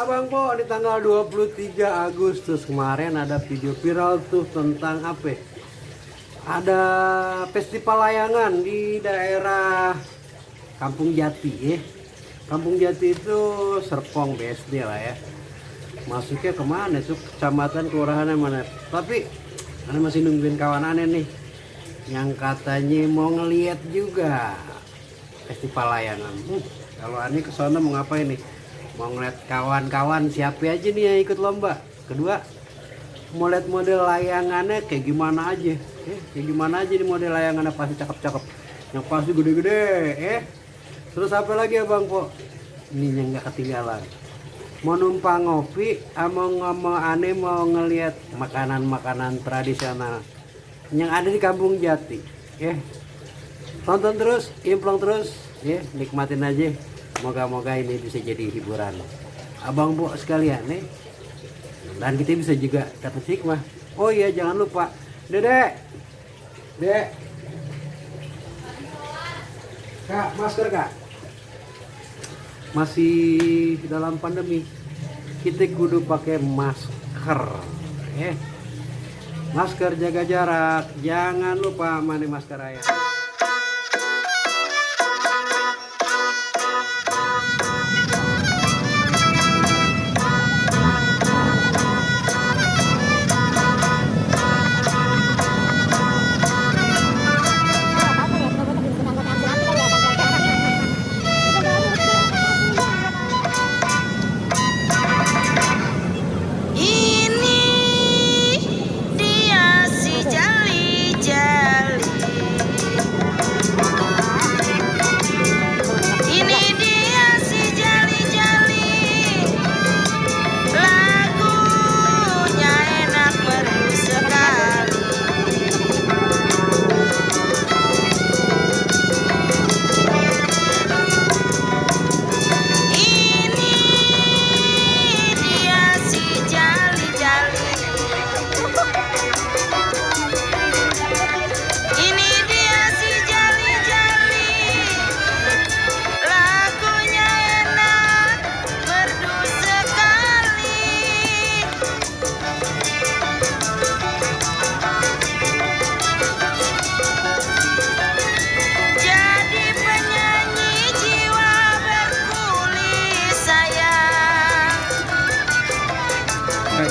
Abang Po, di tanggal 23 Agustus kemarin ada video viral tuh tentang apa? Ada festival layangan di daerah Kampung Jati ya. Kampung Jati itu Serpong BSD lah ya. Masuknya kemana tuh? Kecamatan kelurahannya mana? Tapi aneh masih nungguin kawan aneh nih yang katanya mau ngeliat juga festival layangan. Kalau aneh kesana mau ngapain nih? Mau ngeliat kawan-kawan siapa aja nih yang ikut lomba. Kedua, mau lihat model layangannya kayak gimana aja. Kayak gimana aja nih model layangannya, pasti cakep-cakep. Yang pasti gede-gede. Terus apa lagi ya Bang Po? Ini yang nggak ketinggalan. Mau numpang ngopi, mau aneh mau ngeliat makanan-makanan tradisional yang ada di Kampung Jati. Tonton terus, implong terus, nikmatin aja. Moga-moga ini bisa jadi hiburan Abang Po sekalian nih. Dan kita bisa juga dapat hikmah. Oh iya, jangan lupa, Dek, Kak, masker Kak. Masih dalam pandemi, kita kudu pakai masker. Masker, jaga jarak, jangan lupa mani masker ayah.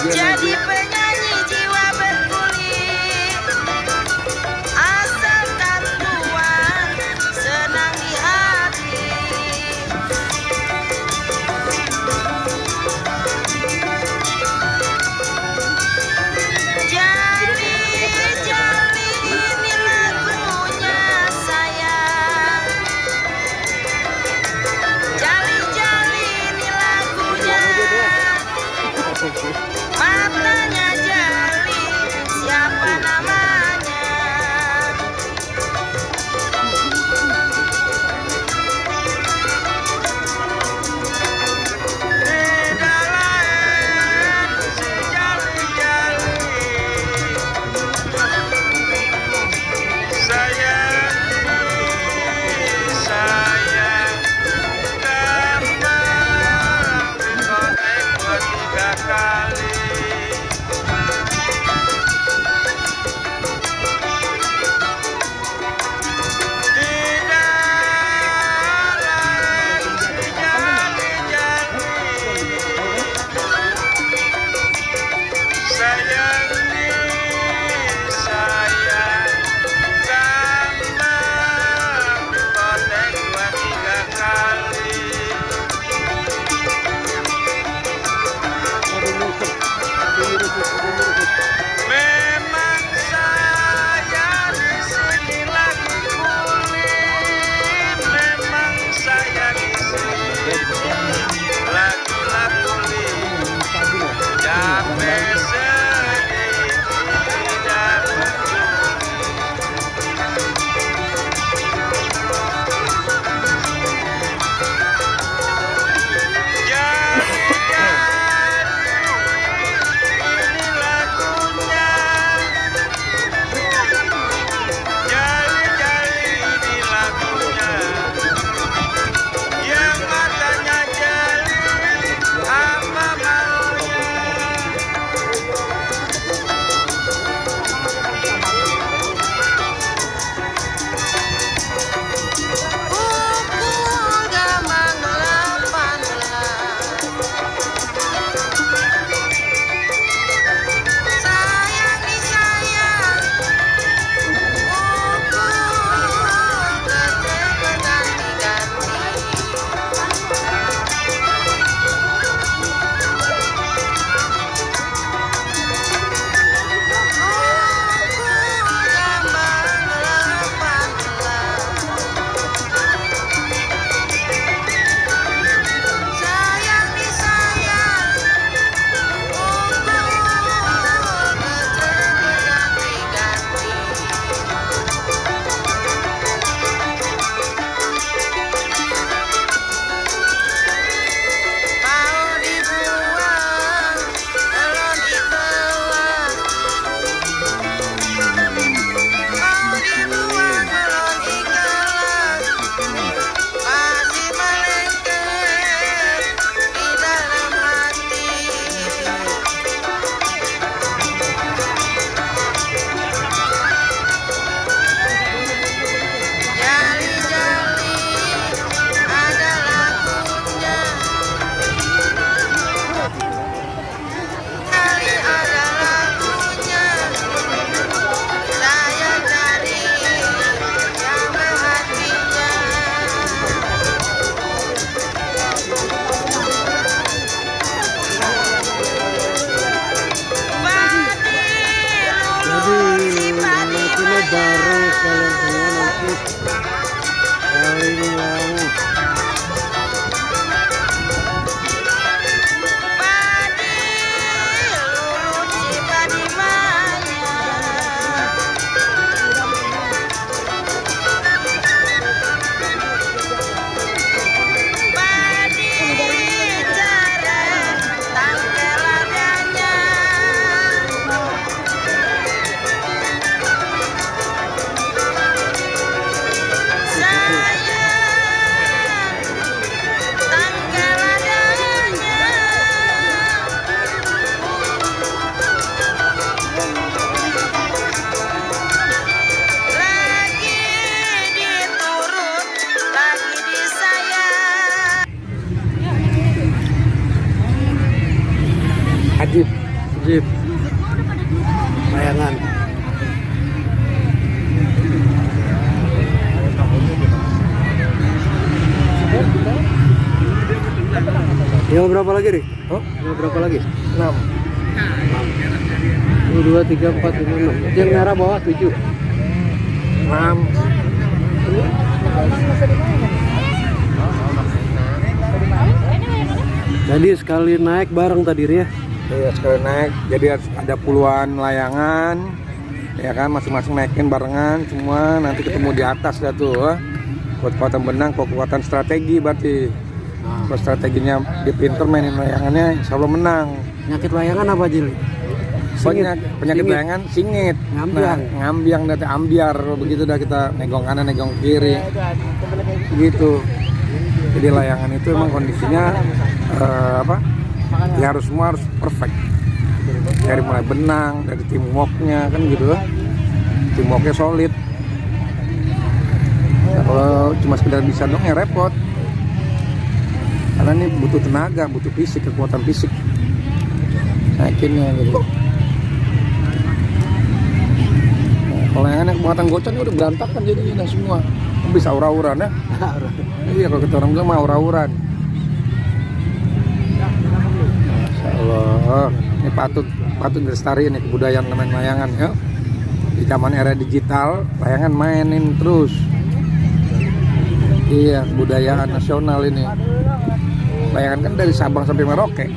Jadi penyanyi jiwa berkulit, asalkan Tuhan senang di hati. Jali ini lagunya sayang. Jali ini lagunya. Mata Ajib. Jeep layangan. Tinggal berapa lagi nih? Oh, Tinggal berapa lagi? 6. 1, 2, 3, 4, 5, 6. Yang merah bawah 7. 6. Jadi sekali naik bareng tadi ya. Iya, sekali naik. Jadi ada puluhan layangan. Ya kan, masing-masing naikin barengan semua, nanti ketemu di atas dah tuh. Kekuatan benang, kekuatan strategi berarti. Kalau strateginya dia pinter mainin layangannya, insya Allah menang. Penyakit layangan apa Jil? Penyakit Singit. layangan singit. Ngambiang. Nah, ngambiang dari ambiar begitu dah, kita negong kanan negong kiri. Begitu. Jadi layangan itu emang kondisinya ya harus semua harus perfect. Dari mulai benang, dari teamworknya kan gitu. Teamworknya solid. Nah, kalau cuma sekedar bisa dong ya repot. Karena ini butuh tenaga, butuh fisik, kekuatan fisik. Naikinnya gitu. Nah, kalau yang aneh kekuatan goceng udah berantakan jadinya semua. Bisa aura-auran ya. Iya, kalau kita orang bilang mah aura-auran. Masya Allah, ini patut dilestariin nih kebudayaan main layangan ya. Di zaman era digital, layangan mainin terus. Iya, budayaan nasional ini. Layangan kan dari Sabang sampai Merauke.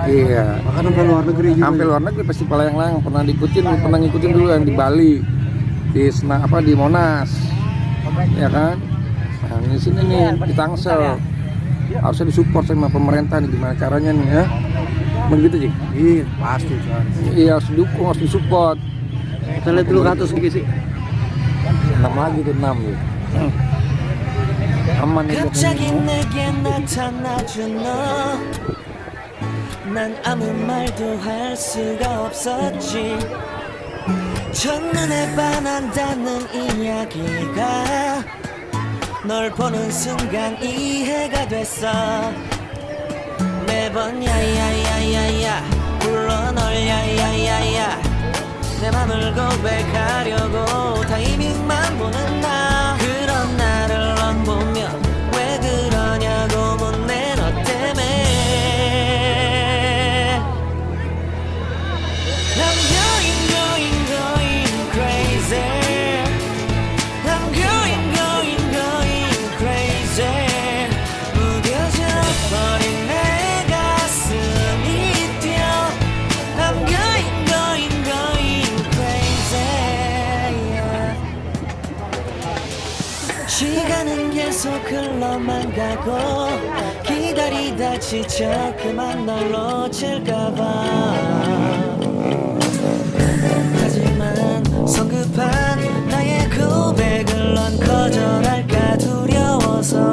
Iya. Bahkan sampai luar negeri juga. Sampai luar negeri pasti layang-layang pernah ngikutin dulu yang di Bali, di Monas, ya kan. Nah, di sini nih di Tangsel harusnya disupport sama pemerintah nih, gimana caranya nih ya. Begitu sih. Iya, pasti. Iya, harus didukung, harus disupport. Kita lihat dulu ke atas sedikit sih. 6 lagi tuh 6 gitu. Aman nih. 갑자기 내게 나타나준 너, 난 아무 말도 할 수가 없었지. 첫눈에 반한다는 이야기가 널 보는 순간 이해가 됐어. 매번 야야야야야 불러 널 야야야야, 내 맘을 고백하려고 타이밍만 보는 나. 그런 나를 넌 보며 왜 그러냐고 묻네, 너 때문에. I'm going crazy. I'm going crazy. 무뎌져 버린 내 가슴이 뛰어. I'm going crazy. Yeah. 시간은 계속 흘러만 가고 기다리다 지쳐 그만 널 놓칠까봐. 하지만 성급한 나의 고백을 넌 거절할까 두려워서